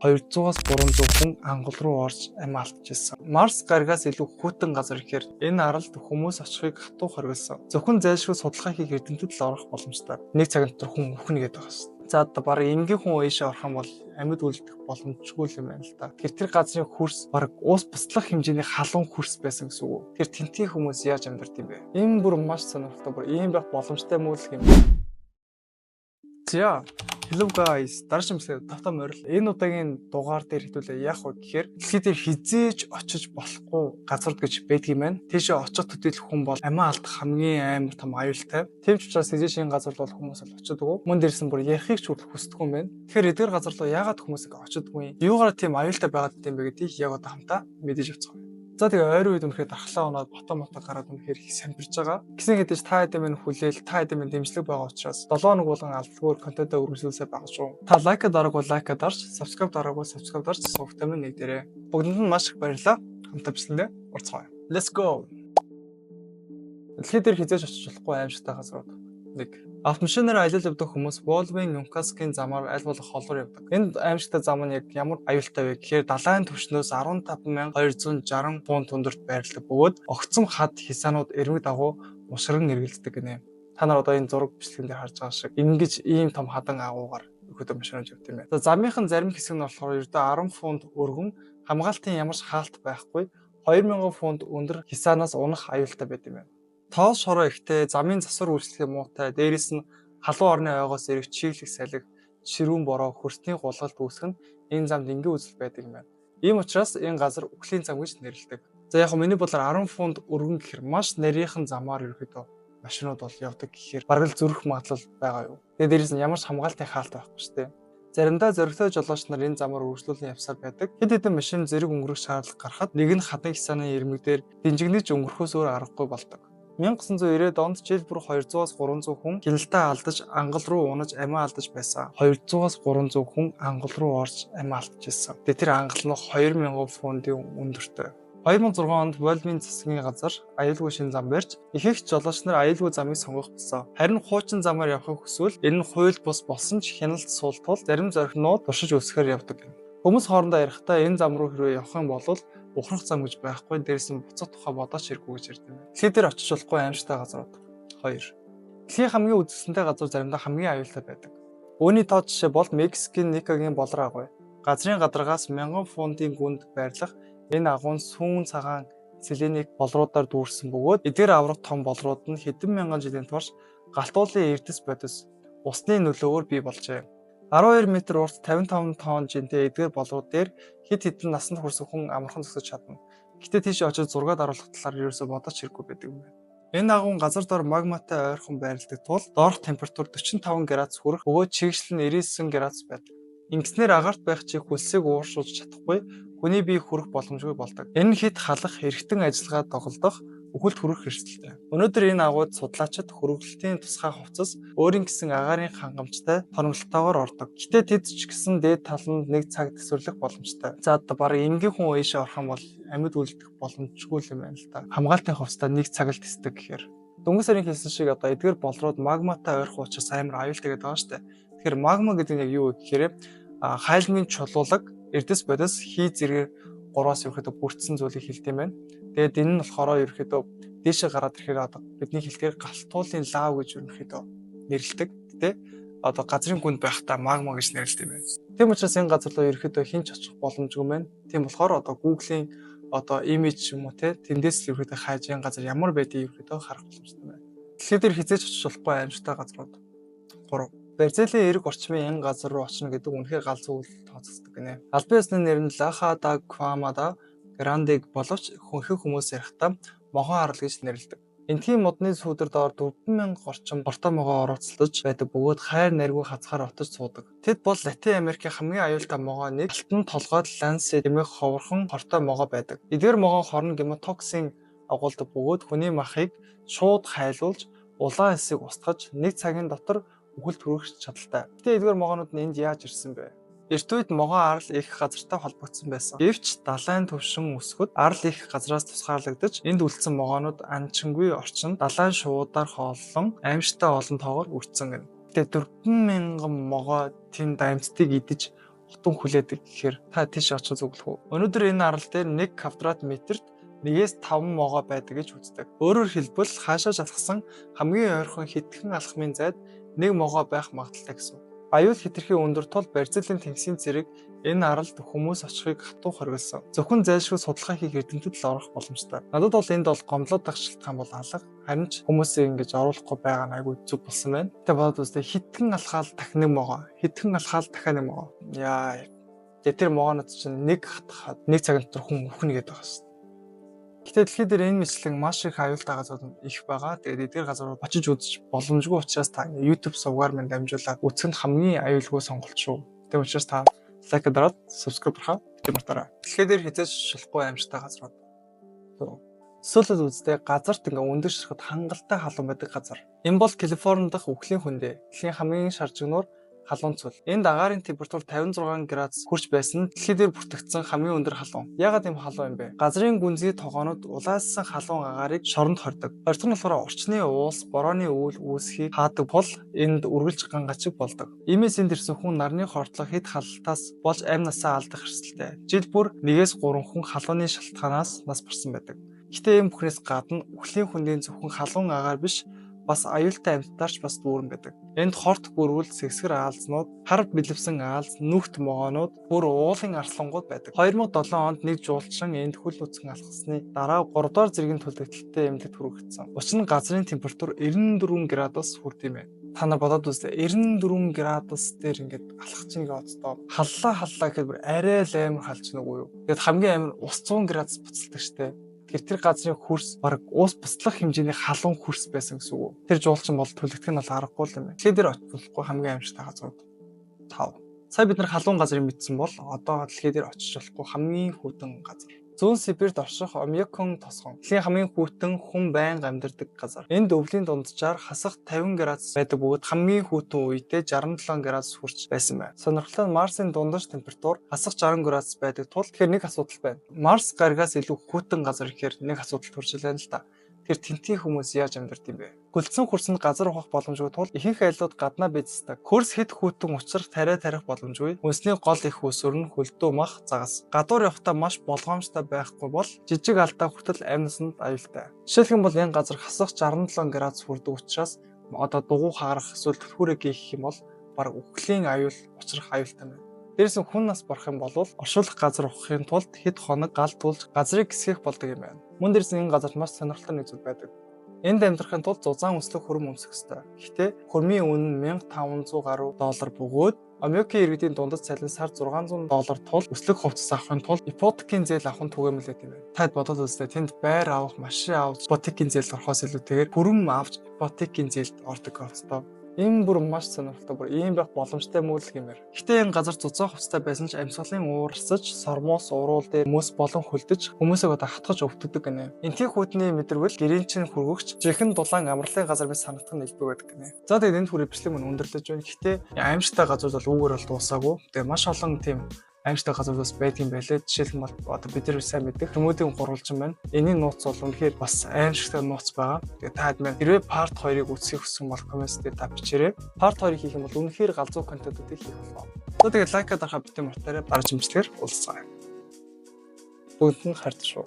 200-аас 300 хүн ангал руу орж амиа алдчихсан. Марс гаригаас илүү хүйтэн газар гэхээр энэ аралд хүмүүс очихыг хатуу хориглосон. Зөвхөн зайлшгүй судалгаа хийх эрдэмтэд л орох боломжтой. Нэг цагийн дотор хүн үхнэ гэдэг байгаа шүү. За, одоо бараг энгийн хүн ийшээ орох юм бол амьд үлдэх боломжгүй юм байна л да. Тэгэхээр тэр газрын хөрс бараг уус буслах хэмжээний халуун хөрс байсан гэсэн үг. Тэр тентгийн хүмүүс яаж амьдард юм бэ? Энэ бүр маш сонирхолтой, бүр ийм байх боломжтой мүү л юм. За, hello guys. Дараагийн бичлэгээр тавтаа морил. Энэ удаагийн дугаар дээр хэдүүлээ яах вэ гэхээр дэлхий дээр хэзээ ч очиж болохгүй газар гэж байдаг юм байна. Тийшээ очих төдийлөх хүн бол амиа алдах хамгийн амар том аюултай. Тийм ч учраас хэзээ шинэ газар бол хүмүүс бол очдоггүй. Мөн дээрс нь бүр ярихыг ч хүртэл хүсдэггүй юм байна. Тэгэхээр эдгээр газар руу яагаад хүмүүс ингэ очдоггүй юм? Юугаар тийм аюултай байгаад юм бэ гэдгийг яг одоо хамтаа мэдэж явцгаая. За, тэгээ ойрын үед үнэхээр дархлаа унаад, ботоо мото гараад үнэхээр их самбирж байгаа. Гэсэн хэдий ч та хэдийн минь хүлээл, та хэдийн минь дэмжлэг байгаа учраас 7 хоног болгон алдалгүй контентоо өргөжлүүлсээр байгаа шүү. Та like дараагүй like дарж, subscribe дараагүй subscribe дарж, сувагтай минь нэг дээрээ. Бүгдэнд нь маш их баярлалаа. Хамтаа бичлэгэндээ орцгоё. Let's go. Дэлхий дээр хэзээ ч очиж болохгүй аимшигтай газрууд. 1. Автомашинаар аялал явдаг хүмүүс Волвын Юнкаскын замаар аль болох холоор явдаг. Энэ аимшигтай зам нь яг ямар аюултай вэ гэхээр далайн түвшнөөс 15,260 фунт өндөрт байрладаг бөгөөд огцом хад хясаанууд эрмэг дагуу мушран эргэлздэг гинэ. Та нар одоо энэ зураг бичлэгэн дээр харж байгаа шиг ингэж ийм том хадан агуугаар ерөөдөө машинууд явд юм байна. За, замынхан зарим хэсэг нь болохоор ердөө 10 фунт өргөн, хамгаалтын ямар ч хаалт байхгүй, 2000 фунт өндөр хясаанаас унах аюултай байд юм байна. Тоол шороо ихтэй, замын засвар үйлчлэгээ муутай, дээрээс нь халуун орны ойгоос ирэх чиглэх салхи, ширүүн бороо, хөрсний гулгалт үүсэх нь энэ замд энгийн үзэл байдаг юм байна. Ийм учраас энэ газар үхлийн зам гэж нэрлэдэг. За, яг миний бодлоор 10 фунт өргөн гэхэр маш нарийнхан замаар ерөөхдөө машинууд бол явдаг гэхээр бараг л зөрөх магадлал байгаа юу. Тэгээ дээрээс нь ямар ч хамгаалтын хаалт байхгүй шүү дээ. Заримдаа зоригтой жолооч нар энэ замаар үргэлжлүүлэн явсаар байдаг. Хэд хэдэн машин зэрэг өнгөрөх шаардлага гарахад нэг нь хадан хясааны ирмэг дээр динжигнэж өнгөрөхөөс өөр аргагүй болдог. 1990-ад онд жил бүр 200-аас 300 хүн хяналтаа алдаж ангал руу унаж амиа алдаж байсан. 200-аас 300 хүн ангал руу орж амиа алдчихсан. Тэгээ тэр ангал нь 2000 фунтын өндөртэй. 2006 онд Волвын засгийн газар аюулгүй шинэ зам барьж, ихэнх жолооч нар аюулгүй замыг сонгох болсон. Харин хуучин замаар явахыг хүсвэл энэ нь хууль бус болсон ч хяналт суул тул зарим зоригнууд туршиж үзэхээр явдаг юм. Хүмүүс хоорондоо ярихдаа энэ зам руу хэрвээ явах юм бол ухрах зам гэж байхгүй, дээрээс нь буцах тухай бодооч хэрэггүй гэж ярьдаг юм. Дэлхий дээр очиж болохгүй аимшигтай газрууд. 2. Дэлхийн хамгийн үзэсгэлэнтэй газар заримдаа хамгийн аюултай байдаг. Үүний тоо жишээ бол Мексикийн Никагийн болор агуй. Газрын гадаргаас 1000 фунтын гүнд байрлах энэ агуй нь сүүн цагаан селеник болруудаар дүүрсэн бөгөөд эдгээр аварга том болрууд нь хэдэн мянган жилийн турш галт уулын эрдэс бодис усны нөлөөгөөр бий болжээ. 12 м урт, 55 тонн жинтэй эдгээр болрууд дээр хэд хэдэн насанд хүрсэн хүн амархан зогсож чадна. Гэхдээ тийш очиж зураг даруулах талаар ерөөсөө бодооч хэрэггүй байдаг юм байна. Энэ агуй газар дор магматай ойрхон байрладаг тул доорх температур 45 градус хүрэх бөгөөд чигшил нь 99 градус байдаг. Ингэснээр агаарт байх чиг хөлсийг ууршуулж чадахгүй, хүний бие хүрэх боломжгүй болдог. Энэ нь хэт халах, эргэтэн ажиллагаа доголдох, үхэлд хүрэх эрсдэлтэй. Өнөөдөр энэ агуйд судлаачид хөрвөлтийн тусгай хувцас, өөрийн гэсэн агаарын хангамжтай торомжлолтойгоор ордог. Гэхдээ тэд ч гэсэн дээд таланд нэг цаг тэсвэрлэх боломжтой. За, одоо бараг энгийн хүн ийшээ орох юм бол амьд үлдэх боломжгүй юм байна л да. Хамгаалтын хувцастай нэг цаг л тэсдэг гэхээр. Дөнгөж сарын хэлсэн шиг одоо эдгээр болрууд магматай ойрхон учраас амар аюултай гэдэг байгаа шүү дээ. Тэгэхээр магма гэдэг нь яг юу вэ гэхээр хайлмын чулуулаг эрдэс бодис хий зэргээр гураас ерөөхдөө бүрдсэн зүйлийг хэлдэг юм байна. Тэгээд энэ нь болохоор ерөөхдөө дээшээ гараад ирэхээр одоо бидний хэлдгээр галт уулын лав гэж ерөнхийдөө нэрлэдэг. Тэ, одоо газрын гүнд байхдаа магма гэж нэрлэдэг юм байна. Тийм учраас энэ газар руу ерөөхдөө хэн ч очих боломжгүй байна. Тийм болохоор одоо Google-ийн одоо image юм уу, те, тэндээс л ерөөхдөө хайж энэ газар ямар байдгийг ерөөхдөө харах боломжтой байна. Дэлхий дээр хэзээ ч очиж болохгүй аимшигтай газрууд. 3. Бразилийн эрг орчмын энэ газар руу очно гэдэг үнэхээр галзуу үйл тооцогддог гинэ. Албан ёсны нэр нь Лаха да Квамада Грандег боловч ихэнх хүмүүс ярихдаа Могоон арал гэж нэрлэдэг. Эндхийн модны сүүдэр доор 4000 орчим хортой могой орооцолдож байдаг бөгөөд хайр найргүй хазгаар отож суудаг. Тэд бол Латин Америкийн хамгийн аюултай могой нэг, алтан толгойд лансе хэмээх ховорхон хортой могой байдаг. Эдгээр могой хорон гемотоксин агуулдаг бөгөөд хүний махыг шууд хайлуулж, улаан элсийг устгаж, нэг цагийн дотор үхэлд хүргэх чадалтай. Гэхдээ эдгээр могоонууд нь энд яаж ирсэн бэ? Эрт үед могой арал их газартай холбогдсон байсан. Гэвч далайн түвшин өсөхөд арал их газраас тусгаарлагдаж, энд үлдсэн могоонууд анчингүй орчинд далайн шувуудаар хооллон аимшигтай олон тоогоор үрдсэн гэнэ. Тэгээ 4000 могой тэнд амьтдыг идэж хутан хүлээдэг гэхээр та тийш очих зүглэх үү? Өнөөдөр энэ арал дээр 1 квадрат метрт 1-5 могой байдаг гэж үздэг. Өөрөөр хэлбэл хаашаа алхсан хамгийн ойрхон хэдхэн алхмын зайд 1 могой байх магадлалтай гэсэн. Аюул хэтэрхий өндөр тул Бразилийн тэнгисийн цэрэг энэ аралд хүмүүс очихыг хатуу хориглосон. Зөвхөн зайлшгүй судалгаа хийх эрдэмтэд л орох боломжтой. Надад бол энд бол гомдлоод байх шалтгаан бол алга. Харин ч хүмүүсийг ингэж оруулахгүй байгаа нь айгүй зүг болсон байна. Гэтэ бодоод үзтээ хэдхэн алхаал дахин нэг могой, хэдхэн алхаал дахиад нэг могой. Яа. Тэгээ тэр могоонууд чинь нэг хатхаад нэг цагийн дотор хүн үхнэ гэдэг байгаа шүү. Гэтэ дэлхий дээр энэ мэтлэн маш их аюултай газрууд их байгаа. Тэгээд эдгээр газрууд очиж үзэж боломжгүй учраас та YouTube сувгаар минь дамжуулаад үзэх нь хамгийн аюулгүй сонголт шүү. Тийм учраас та like дараад subscribe дарахаа битгий мартаарай. Дэлхий дээр хэзээ ч шилахгүй аимшигтай газрууд. Төсөөлөл үзтээ газарт ингээ өндөр ширхэг хангалттай халуун байдаг газар. Энэ бол Калифорни дахь үхлийн хөндөө. Дэлхийн хамгийн шаржигнуур халуун цөл. Энд агаарын температур 56 градус хүрч байсан нь дэлхий дээр бүртгэгдсэн хамгийн өндөр халуун. Яагаад ийм халуун юм бэ? Газрын гүнзгий тогоонууд улаалсан халуун агаарыг шоронд хордог. Хордог нь болохоор орчны уулс, борооны үйл үүсхийг хаадаг тул энд үргэлж ган гачиг болдог. Иймээс энд ирсэн хүн нарны хортлого хэд халалтаас болж амь насаа алдах эрсдэлтэй. Жил бүр 1-3 хүн халууны шалтгаанаас нас барсан байдаг. Гэхдээ ийм бүхнээс гадна үхлийн хөндийн зөвхөн халуун агаар биш, бас аюултай амьтдаар ч бас дүүрэн байдаг. Энд хорт гөрвөл, сэгсгэр аалзнууд, хар бэлэвсэн аалз, нүхт могоонууд, бүр уулын арслангууд байдаг. 2007 онд нэг жуулчин энд хөл нүцгэн алхасны дараа 3 дугаар зэргийн түлдэгдэлтэй эмнэлэгт хүргэгдсэн. Учир нь газрын температур 94 градус хүрдэг юм байна. Та нар бодоод үзлээ. 94 градус дээр ингээд алхах чинь ингээд оддоо. Халлаа халлаа гэхэд бүр арай л амар халж нүгүү юу. Тэгээд хамгийн амар ус 100 градус буцалдаг штэ. Тэгэхээр тэр газрын хөрс бараг уус буцлах хэмжээний халуун хөрс байсан гэсэн үг. Тэр жуулчин бол түлэгдэх нь бол аргагүй юм байна. Тэгэхээр дээр очиж болохгүй хамгийн аимшигтай газрууд 5. Сая бид нар халуун газрыг мэдсэн бол одоо дэлхий дээр очиж болохгүй хамгийн хүйтэн газар. Зүүн Сибирьд орших Омьякон тосгон. Дэлхийн хамгийн хүйтэн хүн байнга амьдардаг газар. Энд өвлийн дунджаар хасах 50 градус байдаг бөгөөд хамгийн хүйтэн үедээ 67 градус хүрч байсан байна. Сонирхолтой нь Марсын дундаж температур хасах 60 градус байдаг тул тэгэхээр нэг асуудал байна. Марс гаригаас илүү хүйтэн газар гэхээр нэг асуудал төрж байна л да. Тэр тентгийн хүмүүс яаж амьдард юм бэ? Хөлдсөн хөрсөнд газар ухах боломжгүй тул ихэнх айлууд гаднаа бийцдэг. Хөрс хэд хүйтэн учрах тариа тарих боломжгүй. Үндэсний гол их үүсвэр нь хөлдөө мах загас. Гадуур явахдаа маш болгоомжтой байхгүй бол жижиг алдаа хүртэл амь насанд аюултай. Жишээлх юм бол энэ газар хасах 67 градус хүрдэг учраас одоо дугуй хагарах эсвэл түлхүүрээ гийх юм бол бараг үхлийн аюул учрах аюултай байна. Дээрээс нь хүн нас барах юм бол оршуулах газар ухахын тулд хэд хоног гал тулж газрыг гисгэх болдог юм байна. Мөн дээрээс нь энэ газарт маш сонирхолтой нэг зүйл байдаг. Энд амьдрахын тулд зузаан өслөх хөрөм өмсөх ёстой. Гэхдээ хөрмийн үнэ нь 1500 гаруй доллар бөгөөд Омьёкийн иргэдийн дундад цалин сар 600 доллар тул өслөг хувцас авахын тулд ипотекийн зээл авах нь түгээмэл юм байна. Таад бодоод үзтээ тэнд байр авах, машин авах, ипотекийн зээлд орохоос илүүтэйгээр хөрөм авч ипотекийн зээлд ордог хувцастай. Энэ бүр маш сонирхолтой, бүр ийм байх боломжтой мөн л гэмээр. Гэхдээ энэ газар зузаан хувцастай байсан ч амьсгалын уурсаж, сормоос уруул дээр хүмүүс болон хөлдөж хүмүүсийг одоо хатгаж өвтгөдөг гинэ. Энтхийн хүйтний мэдэрвэл гэрийн чин хөргөгч жинхэнэ дулаан амралтын газар мэт санагдах нь элбэг байдаг гинэ. За тэгээд энэ хүрээ бичлэг мөн өндөрлөж байна. Гэхдээ аимшигтай газар бол үүгээр бол дуусаагүй. Тэгээ маш олон тийм аимшигтай газар бас байдгийн байлээ. Жишээлх юм бол одоо бид нар сайн мэдэх Бермудын гурвалжин байна. Энийн нууц бол үнэхээр бас аимшигтай нууц байгаа. Тэгээ та хэд маань хэрвээ part 2-ыг үзэхийг хүссэн бол comment дээр та бичээрэй. Part 2-ыг хийх юм бол үнэхээр галзуу контентуудыг хийх болно. За тэгээд like дарахаа битгий мартаарай. Дараагийн бичлэгээр уулзцгаая. Бүгд нь хайртай шүү.